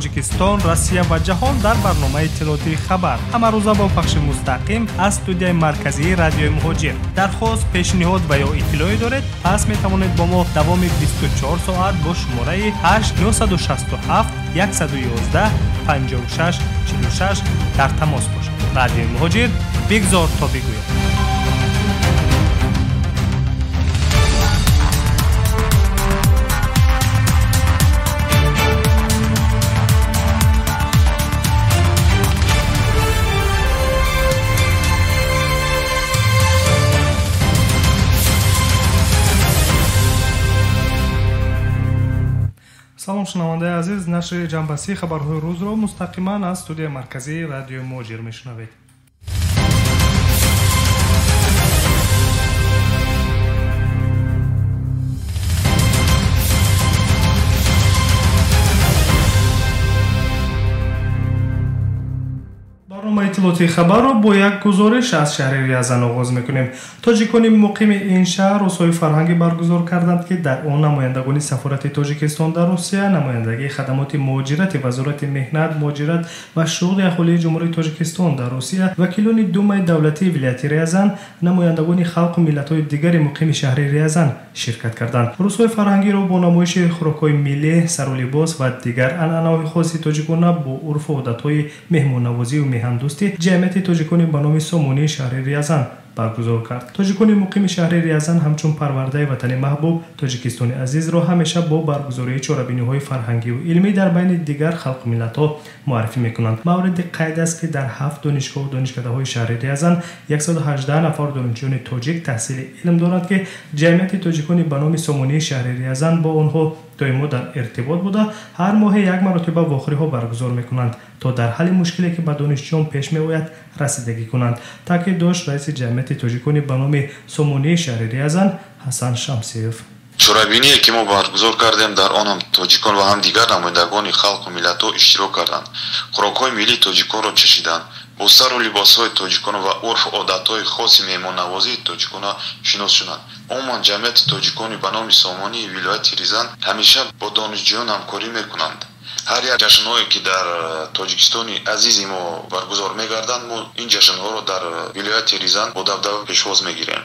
Тоҷикистон, Россия ва ҷаҳон дар барномаи иттилоотии хабар. Ҳамарӯза бо пахши мустақим аз студияи марказии радиои Муҳоҷир. Дархост, пешниҳод ва ё иттилоъе доред, пас метавонед бо мо давоми 24 соат бо шумораи 8 967 111 56 46 дар тамос бошед. Радиои Муҳоҷир, бигзор то бигӯед. Салом, шунавандаи азиз, нашри ҷамъбастии хабарҳои рӯзро мустақиман аз студияи марказии радиои Муҳоҷир мешунавед. Барномаи иттилоотии хабарро бо як гузориш аз шаҳри Рязан оғоз мекунем. Тоҷикони муқими ин шаҳр рӯзҳои фарҳангӣ баргузор карданд, ки дар он намояндагони сафорати Тоҷикистон дар Русия, намояндагии хадамоти муҳоҷирати Вазорати меҳнат, муҳоҷират ва шуғли аҳолии Ҷумҳурии Тоҷикистон дар Русия, вакилони Думаи давлатии вилояти Рязан, намояндагони халқу миллатҳои дигари муқими шаҳри Рязан ширкат карданд. Рӯзҳои фарҳангиро бо намоиши хӯрокҳои миллӣ, сару либос ва дигар анъанаҳои хоси тоҷикона бо урфу одатҳои меҳмоннавозию меҳандӯстӣ ҷамъияти тоҷикони ба номи Сомонии шаҳри Рязан баргузор кард. Тоҷикони муқими шаҳри Рязан ҳамчун парвардаи ватани маҳбуб Тоҷикистони азизро ҳамеша бо баргузории чорабиниҳои фарҳангию илмӣ дар байни дигар халқу миллатҳо муаррифӣ мекунанд. Мавриди қайд аст, ки дар 7 донишгоҳу донишкадаҳои шаҳри Рязан 118 нафар донишҷӯёни тоҷик таҳсили илм доранд, ки ҷамъияти тоҷикони ба номи Сомонии шаҳри Рязан бо онҳо доимо дар иртибот буда, ҳар моҳе як маротиба вохӯриҳо баргузор мекунанд, то дар ҳалли мушкиле, ки ба донишҷӯён пеш меояд, расидагӣ кунанд. Таъкид дошт раиси ҷамъияти тоҷикони ба номи Сомонии шаҳри Рязан Ҳасан Шамсиев. Чорабиние, ки мо баргузор кардем, дар он ҳам тоҷикон ва ҳам дигар намояндагони халқу миллатҳо иштирок карданд. Хӯрокҳои миллии тоҷиконро чашиданд, бо сару либосҳои тоҷикон ва урфу одатҳои хоси меҳмоннавозии тоҷикона шинос шуданд. Умуман, ҷамъияти тоҷикони ба номи Сомонии вилояти Рязан ҳамеша бо донишҷӯён ҳамкорӣ мекунанд. Ҳар як ҷашнҳое, ки дар Тоҷикистони азизи мо баргузор мегарданд, мо ин ҷашнҳоро дар вилояти Рязан бо дабдаба пешвоз мегирем.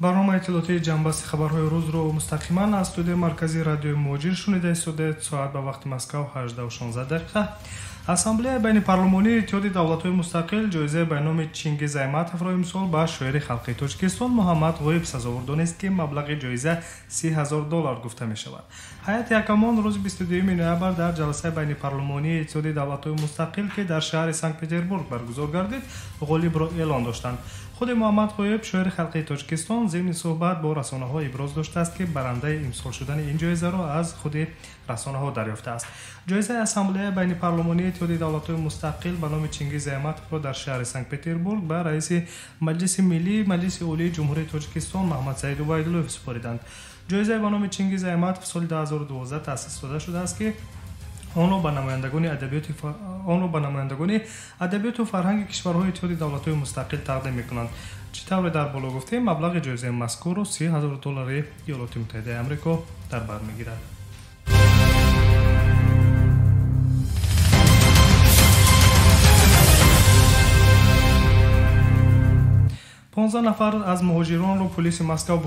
Барномаи иттилоотии ҷамъбасти хабарҳои рӯзро мустақиман аз студияи марказии радиои Муҳоҷир шунида истодаед. Соат ба вақти Москав 18:16 дақиқа. Ассамблеяи байнипарлумонии Иттиҳоди давлатҳои мустақил ҷоизаи ба номи Чингиз Айтматовро имсол ба шоири халқии Тоҷикистон Муҳаммад Ғоиб сазовор донист, ки маблағи ҷоиза $30,000 гуфта мешавад. Ҳайати ҳакамон рӯзи 22 ноябр дар ҷаласаи байнипарлумонии Иттиҳоди давлатҳои мустақил, ки дар шаҳри Санкт-Петербург баргузор гардид, ғолибро эълон доштанд. Худи Муҳаммад Ғоиб, шоири халқии Тоҷикистон, зимни суҳбат бо расонаҳо иброз доштааст, ки барандаи имсол шудани ин ҷоизаро аз худи расонаҳо дарёфтааст. Ҷоизаи Ассамблеяи байнипарлумонии Иттиҳоди давлатҳои мустақил ба номи Чингиз Айтматовро дар шаҳри Санкт-Петербург ба раиси Маҷлиси миллии Маҷлиси Олии Ҷумҳурии Тоҷикистон Маҳмадсаид Убайдуллоев супориданд. Ҷоизаи ба номи Чингиз Айтматов соли 2012 таъсис дода шудааст, ки онро ба намояндагони адабиёту фарҳанги кишварҳои Иттиҳоди давлатҳои мустақил тақдим мекунанд. Чӣ тавре дар боло гуфтем, маблағи ҷоизаи мазкурро $30,000 Иёлоти Муттаҳидаи Амрико дар бар мегирад. 15 нафар аз муҳоҷиронро полиси Москав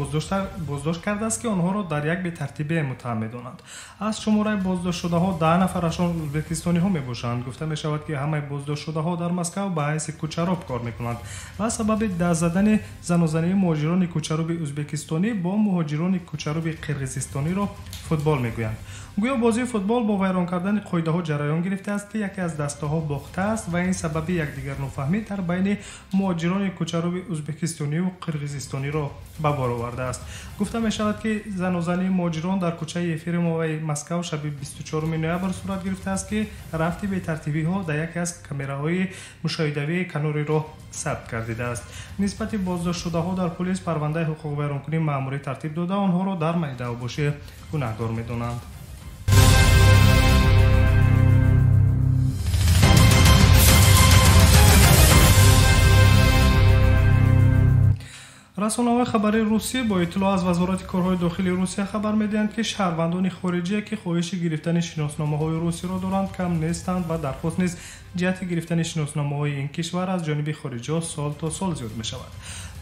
боздошт кардааст, ки онҳоро дар як бетартибие муттаҳам медонанд. Аз шумораи боздоштшудаҳо 10 нафарашон ӯзбекистониҳо мебошанд. Гуфта мешавад, ки ҳамаи боздоштшудаҳо дар Москав ба ҳайси кӯчароб кор мекунанд ва сабаби даст задани занозании муҳоҷирони кӯчароби ӯзбекистонӣ бо муҳоҷирони кӯчароби қирғизистониро футбол мегӯянд. Гӯё бозии футбол бо вайрон кардани қоидаҳо ҷараён гирифтааст, ки яке аз дастаҳо бохтааст ва ин сабаби якдигарнофаҳмӣ дар байни муҳоҷирони кӯчароби ӯзбекистониву қирғизистониро ба бор овардааст. Гуфта мешавад, ки занозании муҳоҷирон дар кӯчаи Ефремоваи Москав шаби 24 ноябр сурат гирифтааст, ки рафти бетартибиҳо дар яке аз камераҳои мушоҳидавии канори роҳ сабт гардидааст. Нисбати боздоштшудаҳо дар полис парвандаи ҳуқуқвайронкунии маъмурӣ тартиб дода, онҳоро дар майдаобошӣ гунаҳгор медонанд. Расонаҳои хабарии русӣ бо иттилоъ аз Вазорати корҳои дохилии Русия хабар медиҳанд, ки шаҳрвандони хориҷие, ки хоҳиши гирифтани шиносномаҳои русиро доранд, кам нестанд ва дархост низ ҷиҳати гирифтани шиносномаҳои ин кишвар аз ҷониби хориҷиҳо сол то сол зиёд мешавад.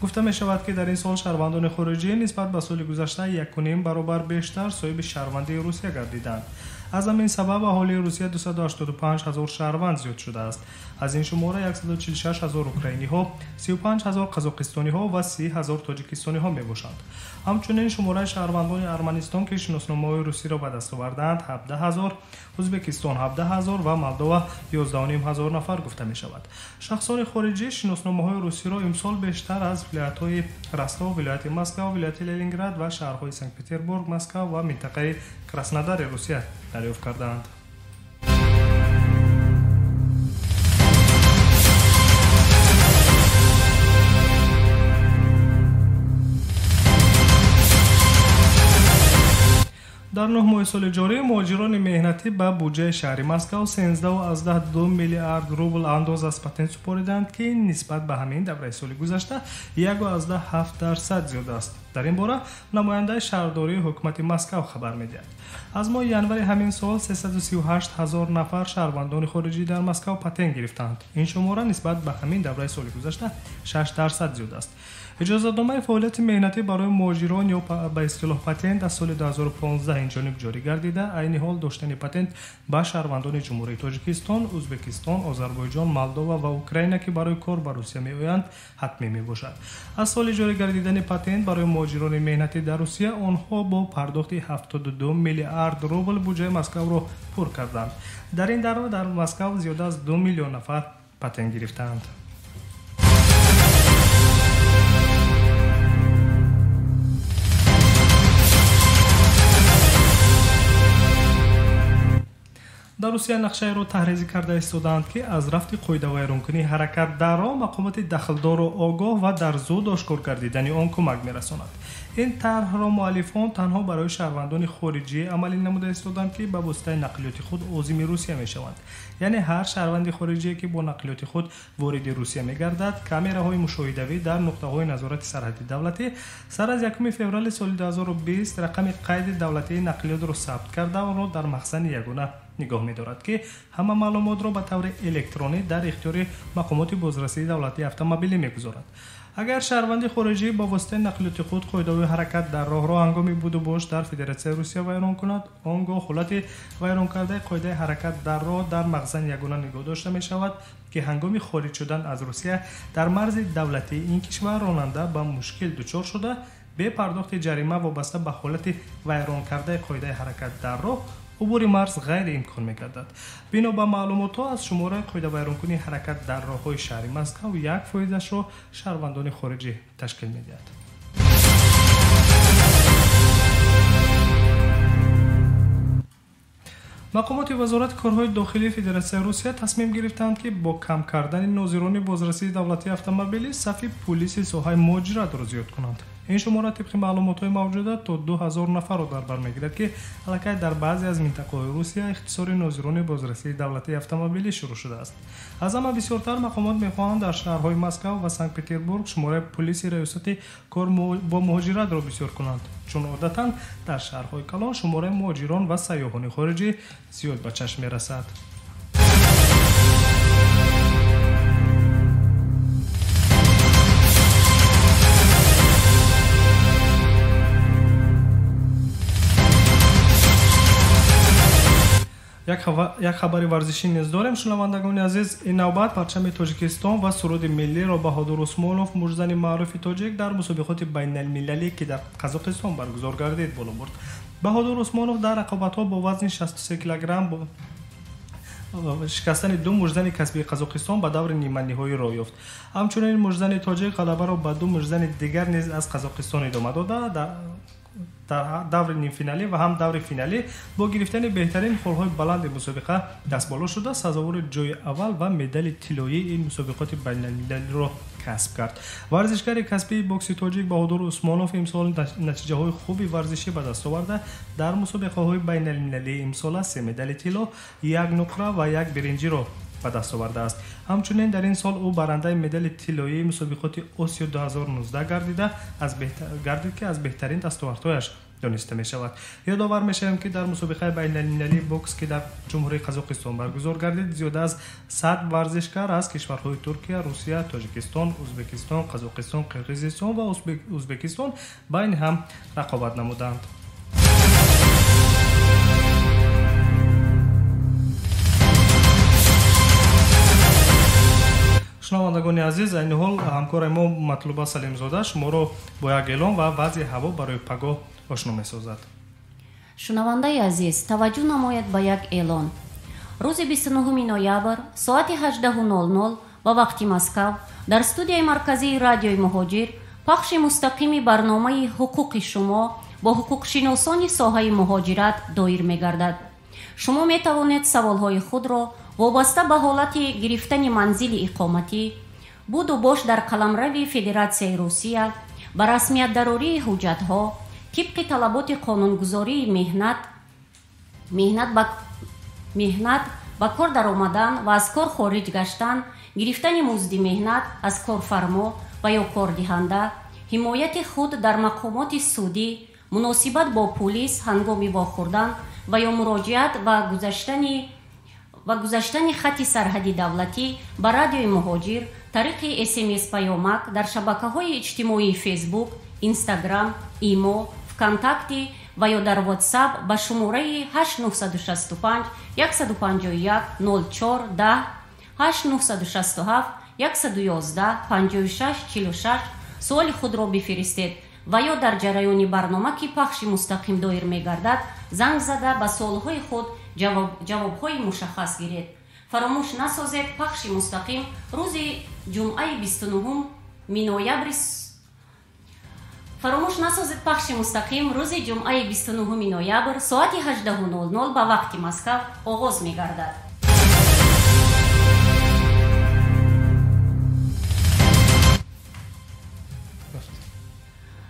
Гуфта мешавад, ки дар ин сол шаҳрвандони хориҷӣ нисбат ба соли гузашта 1,5 баробар бештар соҳиби шаҳрвандии Русия гардиданд. Аз ҳамин сабаб аҳолии Русия 285 ҳазор шаҳрванд зиёд шудааст. Аз ин шумора 146 ҳазор украиниҳо, 35 ҳазор қазоқистониҳо ва 30 ҳазор тоҷикистониҳо мебошанд. Ҳамчунин шумораи шаҳрвандони Арманистон, ки шиносномаҳои русиро ба даст овардаанд, 17 ҳазор, Ӯзбекистон 17 ҳазор ва Молдова 11,5 ҳазор нафар гуфта мешавад. Шахсони хориҷӣ шиносномаҳои русиро имсол бештар аз вилоятҳои Ростов, вилояти Москва, вилояти Ленинград ва шаҳрҳои Санкт-Петербург, Москва ва минтақаи Краснодари Русия дарёфт кардаанд. Дар 9 моҳи соли ҷорӣ муҳоҷирони меҳнатӣ ба буҷаи шаҳри Москав 13,2 миллиард рубл андоз аз патент супориданд, ки нисбат ба ҳамин давраи соли гузашта 1,7% зиёд аст. Дар ин бора намояндаи шаҳрдории ҳукумати Москав хабар медиҳад. Аз моҳи январи ҳамин сол 338 ҳазор нафар шаҳрвандони хориҷӣ дар Москав патент гирифтанд. Ин шумора нисбат ба ҳамин давраи соли гузашта 6% зиёд аст. Иҷозатномаи фаъолияти меҳнатӣ барои муҳоҷирон ё ба истилоҳ патент аз соли 2015 инҷониб ҷорӣ гардида, айни ҳол доштани патент ба шаҳрвандони Ҷумҳурии Тоҷикистон, Ӯзбекистон, Озарбойҷон, Молдова ва Украина, ки барои кор ба Русия меоянд, ҳатмӣ мебошад. Аз соли ҷорӣ гардидани патент барои муҳоҷирони меҳнатӣ дар Русия онҳо бо пардохти 72 миллиард рубл буҷаи Москавро пур карданд. Дар ин давра дар Москав зиёда аз 2 миллион нафар патент гирифтаанд. Дар Русия нақшаеро таҳризӣ карда истодаанд, ки аз рафти қоидавайронкунии ҳаракат дар роҳ мақомоти дахлдорро огоҳ ва дар зуд ошкор гардидани он кӯмак мерасонад. Ин тарҳро муаллифон танҳо барои шаҳрвандони хориҷӣ амалӣ намуда истоданд, ки ба воситаи нақлиёти худ озими Русия мешаванд. Яъне ҳар шаҳрванди хориҷие, ки бо нақлиёти худ вориди Русия мегардад, камераҳои мушоҳидавӣ дар нуқтаҳои назорати сарҳади давлатӣ сар аз 1 феврали соли 2020 рақами қайди давлатии нақлиётро сабт карда, онро дар махзани ягона нигоҳ медорад, ки ҳама маълумотро ба таври электронӣ дар ихтиёри мақомоти бозрасии давлатии автомобилӣ мегузорад. Агар шаҳрванди хориҷӣ бо воситаи нақлиёти худ қоидаҳои ҳаракат дар роҳро ҳангоми будубош дар Федератсияи Русия вайрон кунад, он гоҳ ҳолати вайрон кардаи қоидаи ҳаракат дар роҳ дар махзани ягона нигоҳ дошта мешавад, ки ҳангоми хориҷ шудан аз Русия дар марзи давлатии ин кишвар ронанда ба мушкил дучор шуда, бе пардохти ҷарима вобаста ба ҳолати вайрон кардаи қоидаи ҳаракат дар роҳ убури марз ғайриимкон мегардад. Бино ба маълумотҳо, аз шумораи қоидавайронкунии ҳаракат дар роҳҳои шаҳри Москав 1%-ашро шаҳрвандони хориҷӣ ташкил медиҳад. Мақомоти Вазорати корҳои дохилии Федератсияи Русия тасмим гирифтанд, ки бо кам кардани нозирони бозрасии давлатии автомобилӣ сафи пулиси соҳаи муҳоҷиратро зиёд кунанд. Ин шумора тибқи маълумотҳои мавҷуда то 2000 нафарро дар бар мегирад, ки аллакай дар баъзе аз минтақаҳои Русия ихтисори нозирони бозрасии давлатии автомобилӣ шурӯъ шудааст. Аз ҳама бисёртар мақомот мехоҳанд дар шаҳрҳои Москав ва Санкт-Петербург шумораи пулиси раёсати кор бо муҳоҷиратро бисёр кунанд, чун одатан дар шаҳрҳои калон шумораи муҳоҷирон ва сайёҳони хориҷӣ зиёд ба чашм мерасад. Як хабари варзишӣ низ дорем, шунавандагони азиз. Ин навбат парчами Тоҷикистон ва суруди миллиро Баҳодур Усмонов, мужзани маъруфи тоҷик, дар мусобиқоти байналмилалӣ, ки дар Қазоқистон баргузор гардид, боло бурд. Баҳодур Усмонов дар рақобатҳо бо вазни 63 килограмм шикастани ду мужзани касбии Қазоқистон ба даври ниманиҳоӣ роҳ ёфт. Ҳамчунин мужзани тоҷик ғалабаро ба ду мужзани дигар низ аз Қазоқистон идома дода, дар даври нимфиналӣ ва ҳам даври финалӣ бо гирифтани беҳтарин холҳои баланди мусобиқа дастболо шуда, сазовори ҷои аввал ва медали тиллоии ин мусобиқоти байналмилалиро касб кард. Варзишгари касбии бокси тоҷик Баҳодур Усмонов имсол натиҷаҳои хуби варзишӣ ба даст оварда, дар мусобиқаҳои байналмилалии имсола 3 медали тилло, 1 нуқра ва 1 биринҷиро ба даст овардааст. Ҳамчунин дар ин сол ӯ барандаи медали тиллоии мусобиқоти Осиё 2019 гардида гардид, ки аз беҳтарин дастовардҳояш дониста мешавад. Ёдовар мешавем, ки дар мусобиқаи байналмилалии бокс, ки дар Ҷумҳурии Қазоқистон баргузор гардид, зиёда аз 100 варзишгар аз кишварҳои Туркия, Русия, Тоҷикистон, Ӯзбекистон, Қазоқистон, Қирғизистон ва Ӯзбекистон байни ҳам рақобат намуданд. Шунавандагони азиз, айни ҳол ҳамкори мо Матлуба Салимзода шуморо бо як эълон ва вазъи ҳаво барои пагоҳ ошно месозад. Шунавандаи азиз, таваҷҷӯҳ намояд ба як эълон. Рӯзи 29 ноябр соати 18:00 ба вақти Москав дар студияи марказии радиои Муҳоҷир пахши мустақими барномаи ҳуқуқи шумо бо ҳуқуқшиносони соҳаи муҳоҷират доир мегардад. Шумо метавонед саволҳои худро вобаста ба ҳолати гирифтани манзили иқоматӣ, буду бош дар қаламрави Федератсияи Русия, ба расмиятдарории ҳуҷҷатҳо, тибқи талаботи қонунгузории меҳнат, ба кор даромадан ва аз кор хориҷ гаштан, гирифтани музди меҳнат аз корфармо ва ё кордиҳанда, ҳимояти худ дар мақомоти судӣ, муносибат бо пулис ҳангоми вохӯрдан ва ё муроҷиат ва гузаштани хати сарҳади давлатӣ ба радиои Муҳоҷир тариқи СМС паёмак дар шабакаҳои иҷтимоии Фейсбук, Инстаграм, Имо, ВКонтакте ва ё дар WhatsApp ба шумораи 8965 151 04 10 8967 111 56 46 суоли худро бифиристед ва ё дар ҷараёни барнома, ки пахши мустақим доир мегардад, занг зада ба суолҳои худ ҷавобҳои мушаххас гиред. Фаромӯш насозед, пахши мустақим рӯзи ҷумъаи 29 ноябри Фаромӯш насозед, пахши мустақим рӯзи ҷумъаи 29 ноябр соати 18:00 ба вақти Москав оғоз мегардад.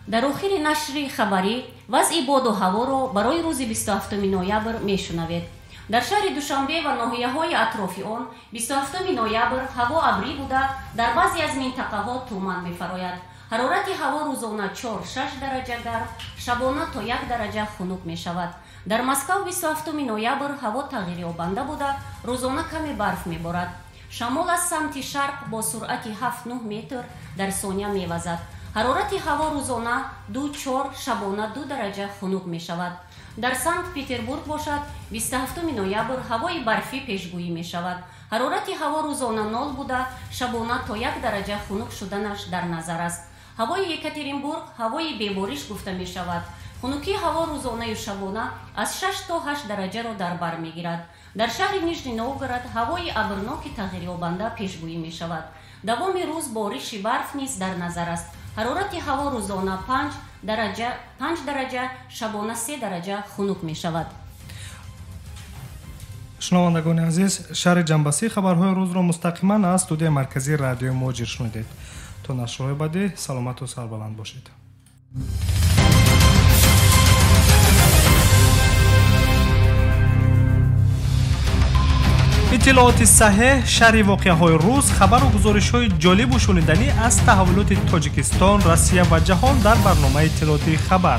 Дар охири нашри хабарӣ вазъи боду ҳаворо барои рӯзи 27 ноябр мешунавед. Дар шаҳри Душанбе ва ноҳияҳои атрофи он 27 ноябр ҳаво абрӣ буда, дар баъзе аз минтақаҳо туман мефарояд. Ҳарорати ҳаво рӯзона 4-6 дараҷа гарм, шабона то 1 дараҷа хунук мешавад. Дар Москав 27 ноябр ҳаво тағйирёбанда буда, рӯзона каме барф меборад. Шамол аз самти шарқ бо суръати 7-9 метр дар сония мевазад. Ҳарорати ҳаво рӯзона 2-4, шабона 2 дараҷа хунук мешавад. Дар Санкт-Петербург бошад 27 ноябр ҳавои барфӣ пешгӯӣ мешавад. Ҳарорати ҳаво рӯзона 0 буда, шабона то 1 дараҷа хунук шуданаш дар назар аст. Ҳавои Екатеринбург ҳавои бебориш гуфта мешавад. Хунукии ҳаво рӯзонаю шабона аз 6 то 8 дараҷаро дар бар мегирад. Дар шаҳри Нижний Новгород ҳавои абрноки тағйирёбанда пешгӯӣ мешавад. Давоми рӯз бориши барф низ дар назар аст. Ҳарорати ҳаво рӯзона 5 дараҷа, шабона 3 дараҷа хунук мешавад. Шунавандагони азиз, шаҳри ҷанбасии хабарҳои рӯзро мустақиман аз студияи марказии радиои Муҳоҷир шунидед. То нашрҳои баъдӣ саломату сарбаланд бошед. Иттилооти саҳеҳ, шарҳи воқеаҳои рӯз, хабару гузоришҳои ҷолибу шуниданӣ аз таҳаввулоти Тоҷикистон, Россия ва ҷаҳон дар барномаи иттилоотии хабар.